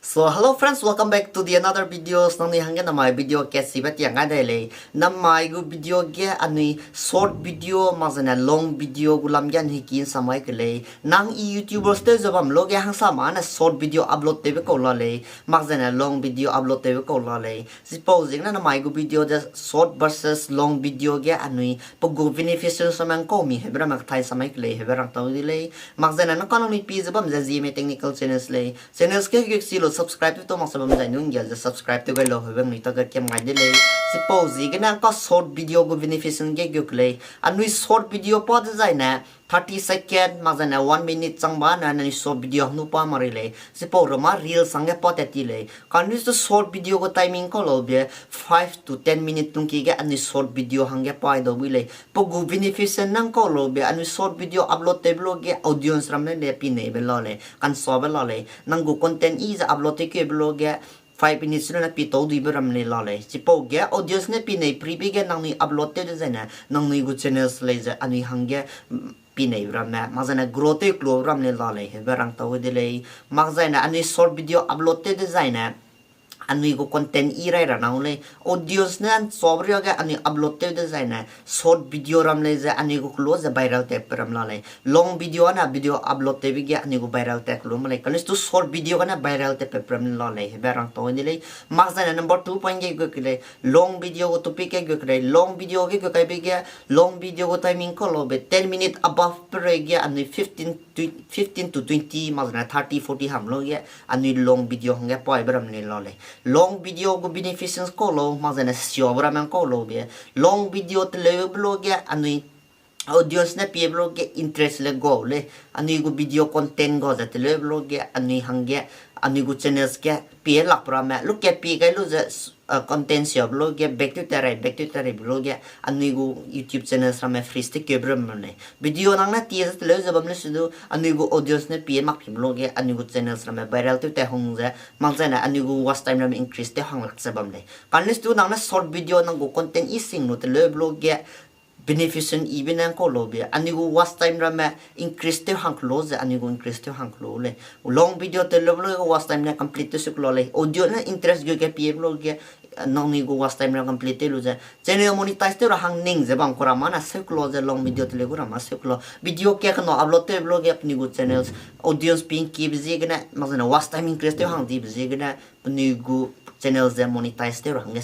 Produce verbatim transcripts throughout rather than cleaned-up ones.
So hello friends, welcome back to the another videos. Nangnui hangge namai video kesibe tiang gai dai lei. Namai gu video ge anui short video makzaine long video gu lam ge anui ki nsamai ke lei. Nang i YouTubers tew ze bam lo ge hangsame ne short video upload tewbe kau la lei, makzaine long video upload tewbe kau la lei. Chipau ziegene namai gu video de short versus long video ge anui pe gu beneficial same ngkau mi heube ramme kethai samai ke lei heube rang tau de lei. Makzaine nang ka nangnui pi ze bam ze Zeme Technical Channels lei. Channels ge gek si lu subscribe tew tau mak se bam zai nunggia ze subscribe tew gai lau heube nangnui ta ge kiam gai de lei. Chipau ziegene ka short video gu beneficial ge guk lei. Anui short video pa dezaine thirty second makzaine one minute changba ne anui short video hangnu pa mak rei lei. Chipau ramme reels hangge pa tat ti lei. Kane tu short video gu timing kau laube five to ten minute tungki ge anui short video hangge pai dau bui lei. Pe gu beneficial nang kau laube anui short video upload tewbe lo ge audience ramme le pineibe la lei, kansabe la lei. Nang gu content i ze upload tewkeube lo ge five minutes lu ne pi tau duibe ram lei la lei. Chipau ge audience ne pinei pribe ge nangnui upload tew dezaine nangnui gu channels lei ze anui hangge pineibe ramme makzaine grow tew kelu ram lei la lei heube rang tau de lei. Makzaine anui short video upload tew dezaine anui gu content i rai ra nang lei. Audience ne nsabe riage anui upload tew dezaine short video ram lei ze anui gu kelu ze viral tatbe ram la lei. Long video ne video upload tewbe ge anui gu viral tat kelu mak lei. Kane tu short video gene viral tatbe ram la lei heube rang tau de lei. Makzaine number two point ge guk lei. Long video gu topic ge guk lei. Long video ge guk kaibe ge long video gu timing kau laube ten minute above pe rei ge anui fifteen to twenty makzaine thirty, forty ham lo ge anui long video hangge paibe ram lei la lei. Long video gu beneficial kau lau makzaine siabe ramme kau laube long video teleube lo ge anui audience ne piebe lo ge interest le gau lei. Anui gu video content gau ze teleube lo ge anui hangge anui gu channels ge pie lakbe ramme lu ke pie gai lu ze content siabe lo ge back tew tat rei, back tew tat reibe lo ge anui gu YouTube channels ramme freeze tew keube ram lei. Video nang ne tie ze teleu ze bam le su du anui gu audience ne pie mak pibe lo ge anui gu channels ramme viral tew tat hang ze makzaine anui gu watch time ramme increase tew hang lak ze bam lei. Kane tu nang ne short video nang gu content i sing lu teleube lo ge beneficial ibe ne ngkau laube anui gu watch time ramme increase tew hang kelu ze anui gu increase tew hang kelu lei. Long video teleube lo ge watch time ne complete tew su kelu lei. Audio ne interest gu ge piebe lo ge nangnui gu watch time ra complete tew lu ze channel monetize tew ra hang ning ze bam ku ramme ne seu kelu ze long video teleu gu ramme seu kelu. Video ka kena upload tewbe lo ge penui gu channels audience ping kibe ziegene makzaine watch time increase tew hang dibe ziegene penui gu channel ze monetize tew ra hangge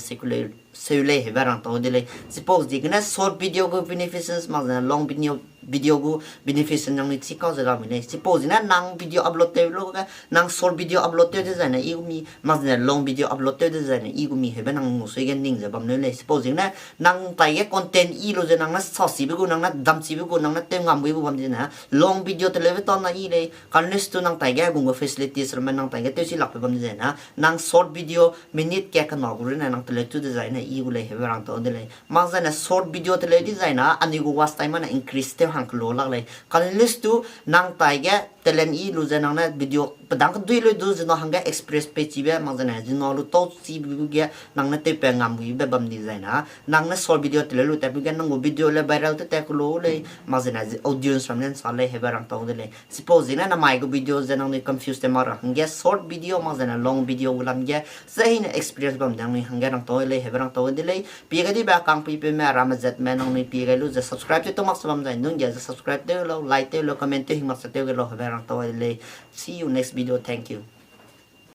seu lei heube rang tau de lei. Chipau ziegene short video gu beneficials makzaine long video gu beneficial nangnui chi kau ze lamui lei. Chipau ziegene nang video upload tew lo ge nang short video upload tew dezaine i gu mi makzaine long video upload tew dezaine i gu mi heube nang ngu sui ge ning ze bam leu lei. Chipau ziegene nang tai ge content i lu ze nang ne sasibe gu, nang ne damchibe gu, nang ne tew ngambuibe bam dizene long video teleube ta na i lei. Kane tu nang tai ge gu gu facilities ramme nang tai ge tewchi lakbe bam dizene nang short video minute ka kena gu rune nang teleu tu dezaine i gu lei heube rang tau de lei. Makzaine short video teleu dizaine anui gu watch time ne increase tew hang kelu lak lei. Kane tu nang tai ge talent i lu ze nang ne video pedang kedui leu du zeno hangge express pei chibe makzaine zeno lu tau chibe ge nang ne tewpa ngambuibe bam dizaine nang ne short video teleu lu tatbe ge nang gu video le viral tew tat kelu lei, makzaine audience ram ne nsa lei heube rang tau de lei. Chipau ziegene namai gu video ze nangnui confuse tew mak ra hangge short video makzaine long video gu lam ge zai ne experience bam de nangnui hangge rang tau lei heube rang tau de lei. Pie gai dibe kangpuipeume ramme zatme nangnui pie gai lu ze subscribe tew tau mak se bam zai nunggia ze subscribe tew lau, like tew lau, comment tew hing mak se tew gai lau heube rang tau de lei. See you next video. Thank you.